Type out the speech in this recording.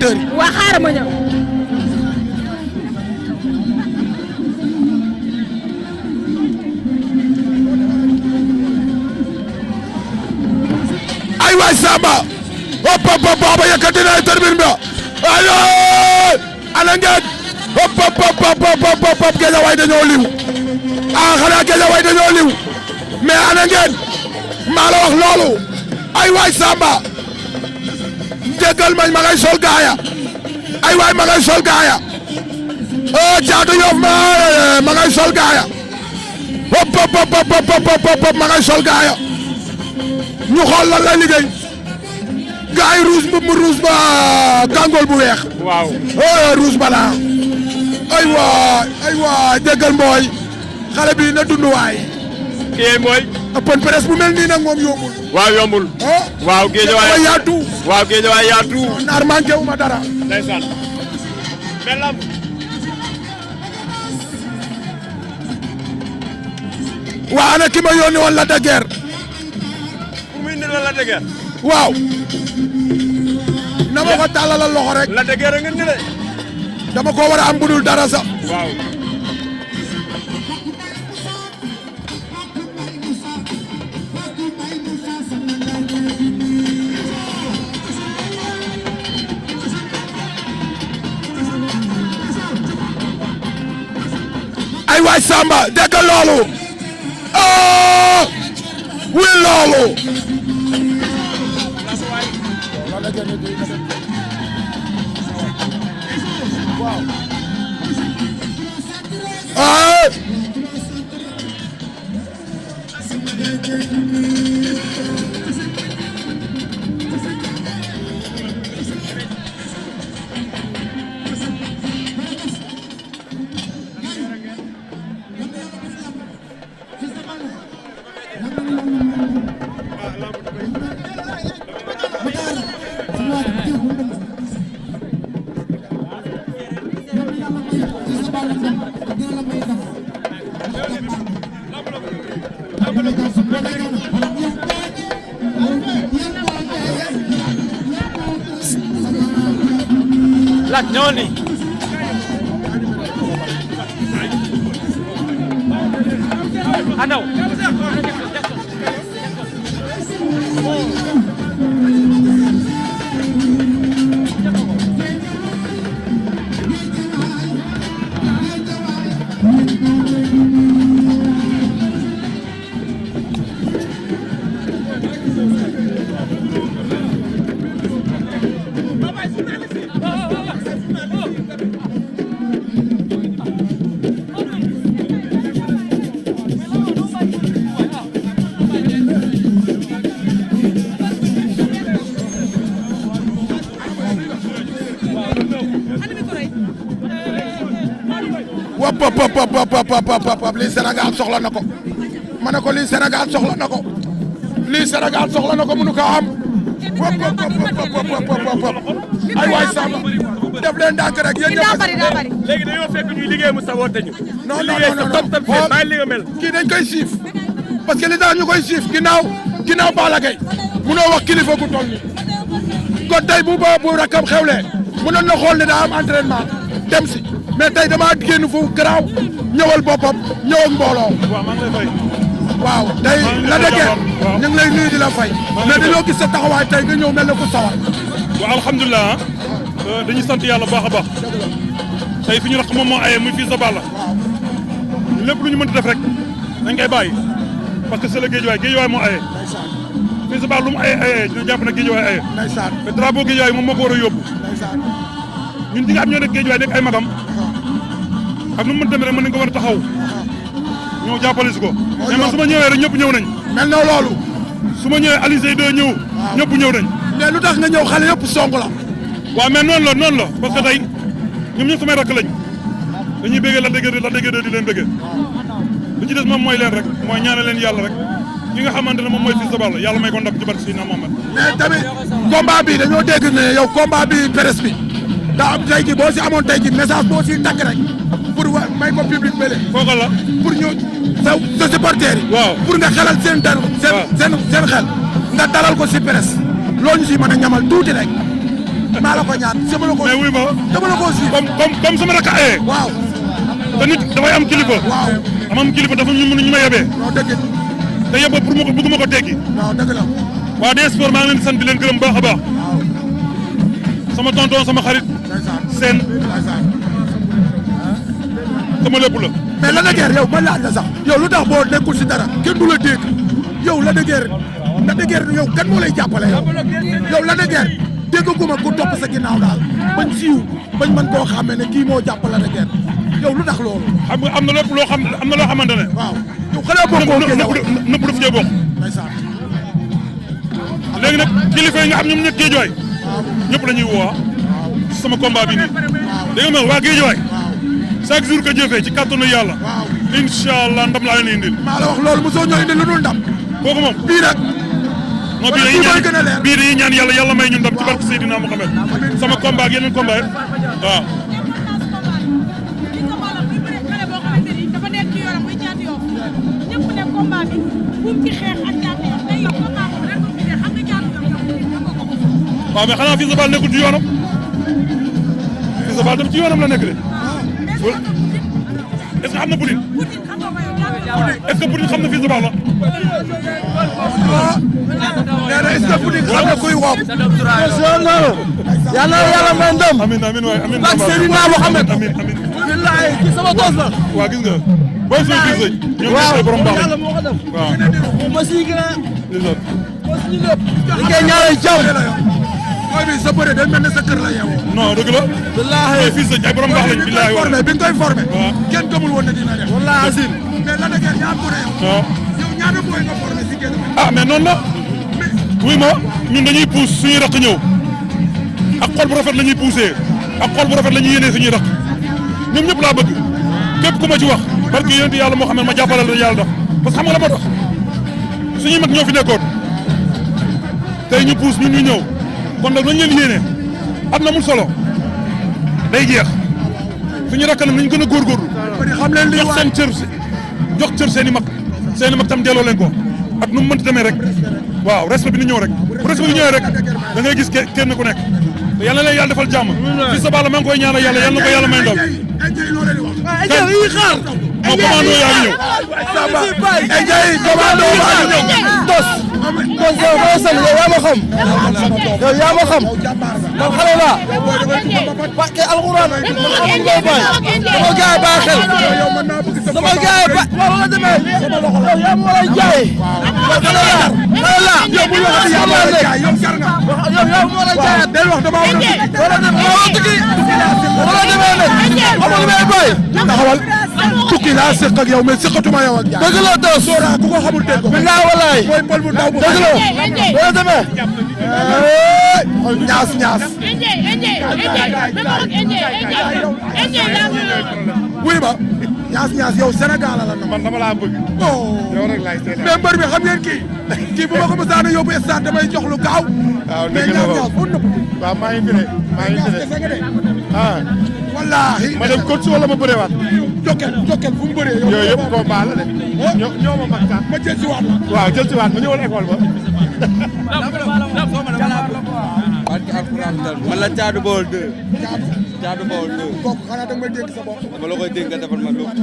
téléspectateurs yi. waa xaaral ma ñëw. ay waay Samba hop hop hop ba yëkkati na turbine ba ay ana ngeen hop hop hop hop Guédiawaye dañoo liw xanaa Guédiawaye dañoo liw mais ana ngeen maa la wax loolu ay waay Samba déggal ma ngay sol gaaya ay waay ma ngay sol gaaya Caatu Yoff ma ngay sol gaaya hop hop hop ma ngay sol gaaya ñu xool lan lay liggéey gaay rouge mbub mu rouge ba gàngool bu weex. waaw rouge bala ay waay déggal mbooy xale bi na dund waay. kii mooy. open presse bu mel nii nag moom yombul. waaw yombul. waaw Guédiawaye yaatu. waaw Guédiawaye yaatu. naar manqué wu ma dara. ndeysaan. mais lamb. waa ana ki ma yónni woon la de guerre. pour muy indi la de guerre. waaw. na ma ko tàllalal loxo rek. la de guerre ngeen ni de. dama ko war a am budul dara sax. waaw. ay waay Samba dégg loolu. wi loolu. laaj ñëwal nii. Andaw. pop lii Sénégal soxla na ko ma ne ko lii Sénégal soxla na ko lii Sénégal soxla na ko mënu ko am pop ay waay Samba def leen ndànk rek yéen ñëpp léegi dañoo fekk ñuy liggéey mu saboté ñu. non kii dañ koy siif parce que li tax ñu koy siif ginnaaw Balla Gaye munoo wax kilifa gu toll nii kon tey bu rakam xewlee mënoon na xool ne daa am entraînement dem si mais tey damaa génn fu garaaw ñëwal boppam ñëw ak mbooloo. waaw maa ngi lay fay. waaw tey la dëggee ñu ngi lay nuyu di la fay. mais dañoo gis sa taxawaay tey nga ñëw mel ne ku sawar. waaw alhamdulilah dañuy sant yàlla baax a baax tey fi ñu rax moom moo aye muy fii sa Balla lépp lu ñu mënti def rek dañ koy bàyyi parce que c'est le Guédiawaye moo aye fii sa Balla lu mu aye dina jàpp ne Guédiawaye aye mais drapeau Guédiawaye moom moo ko war a yóbbu ñun ñi nga xam ñoo nekk Guédiawaye nekk ay magam ak nu mu mën demee rek mën nañ ko war a taxaw ñëw jàppale si ko mais man su ma ñëwee rek ñëpp ñëw nañ mel na loolu su ma ñëwee Alizé de ñëw ñëpp ñëw nañ mais lu tax nga ñëw xale yëpp song la waaw mais noonu la parce que tey ñoom ñëpp samay rakk lañ dañuy bëggee la déggee di leen bëggee li ci des moom mooy leen rek mooy ñaanal leen yàlla rek ki nga xamante ne moom mooy Fils de Balla yàlla may ko ndam ci barke Seydina Mohamed. mais tamit combat bi dañoo dégg ne yow combat bi presse bi daa am tey jii boo si amoon tey jii message boo si tàgg rek pour may ko public bële. kooku la pour ñu sa supporter yi. waaw pour nga xelal seen xel nga dalal ko si presse loolu ñu si mën a ñamal tuuti rek. maa la ko ñaan sama la ko. mais wuy ma dama la ko suivre. comme sama rakk ayee. waaw. te nit dafay am kilifa. waaw. am kilifa dafa ñu ma yebee. non dëgg te yebba pour ma ko bëgguma ko teggi. non dëgg la. waa DS Sport maa ngi leen di sant di leen gërëm baax a baax. sama tonton sama xarit. seen sama lépp la. mais Lac de Guiers yow ma laaj la sax yow lu tax boo nekkul si dara kenn du la dégg yow Lac de Guiers yow kan moo lay jàppale yow Lac de Guiers dégguma ku topp sa ginnaaw daal bañ siiw bañ mën koo xàmmee ne kii moo jàppale Lac de Guiers yow lu tax loolu. xam nga am na lépp loo xam am na loo xamante ne. waaw yow xanaa bokkoo nëpp daf cee bokk. léegi nag kilifa yi nga xam ñoom ñëpp géejuwaay ñëpp la ñuy woo sama combat bi nii dégg nga waa géejuwaay chaque jour que jëfee ci kàttanu yàlla incha allah ndam laa leen indil. maa la wax loolu mosoo ñoo indil lu dul ndam. kooku moom bii nag. non bii dañuy ñaan yàlla may ñu ndam ci barke Seydina Mohamed sama combat ak yeneen combat yi waaw. waaw mais xanaa Fils de Balla nekkul ci yoonam Fils de Balla tam ci yoonam la nekk de est-ce que xam na Poutine est-ce que Poutine xam na Fils de Balla. nee na est-ce que Poutine xam na kuy woom. yàlla may ndam. amiin amiin waay amiin. ak Seydina Mohamed. amiin amiin. billahi ci sama toos la. waaw gis nga. booy suñu gis lañ. ñoom ñooy borom baax yàlla moo ko def. waaw. ma siy gën a. gis nga. li koy ñaanal jàmm. mooy bi sa bëre day mel ne sa kër la yeewoo. non dëgg la. billahi ay fils ay borom baax lañ billahi formé bi nga koy formé. waaw kenn gëmul woon ne dina def. wallahi asim. mais Lac de Guiers yaa ko yow. waaw. yow ñaata booy nga formé si génn. ah mais noonu la. wuy ma ñun dañuy pousse suñuy rakk ñëw ak xol bu rafet la ñuy poussé ak xol bu rafet la ñuy yéenee suñuy rakk ñoom ñëpp laa bëgg képp ku ma ci wax parce que yéen yàlla moo xam ne ma jàppalal la yàlla dox parce que xam nga la ma dox suñuy mag ñoo fi nekkoon tey ñu pousse ñun ñu ñëw kon nag nañ leen yéene at na mul solo day jeex suñu rakk nag nañ gën a góorgóorlu xam leen li jox seen cër jox cër seen i mag tam delloo leen ko ak nu mu mënti demee rek waaw respect bi ni ñëw rek bu respect bi ñëwee rek da ngay gis kenn ku nekk te yàlla na leen yàlla defal jàmm Fils de Balla maa ngi koy ñaanal yàlla na ko yàlla may ndam. ay yi xaar. moom commando yaa ngi ñëw. tos. tos yow moo sën yow yaa ma xam. yow yaa ma xam. man xale laa. parce que alxuraan man xamul ngay bàyyi. dama gaay bàyyi xel. dama gaay ba waaw la demee. yow yaa ma war a jaay. yow xale laa. xale laa. yow bu ñu waxati yaa ma war a jaay yow jar nga. yow yaa ma war a jaay. del wax dama war a tukki. wala tukki. wala demee nag. amul may bàyyi. taxawal tukki laa seq ak yow mais seqatuma yow ak jaay. dëgg la tos. Sora ku ko xamul dégg ko. billaay walaay. mooy pël bu ndaw bu dëgg la. wala demee. ñaas ñaas. wuy ma ñaas ñaas yow Sénégal la na. man dama laa bëgg. yow rek laay seetaan. mais mbër bi xam ngeen kii bu ma ko mësaan a yóbbu stade damay jox lu gaaw. waaw mais dëgg la ñaas ñaas fu nëpp. waaw maa ngi fi de maa ngi fi de ah. wallaahi. ma dem coach wala ma bëreewaat. Jokal fu mu bëree. yooyu yëpp combat la de. ñoo ma mag sax. ma jël si waat la. waaw jël si waat ma ñëwal école ba. man la Caatu Bawol 2. Caatu Bawol 2. kooku xanaa da nga may dégg sa bopp. dama la koy dégg nga defal ma lu. Caatu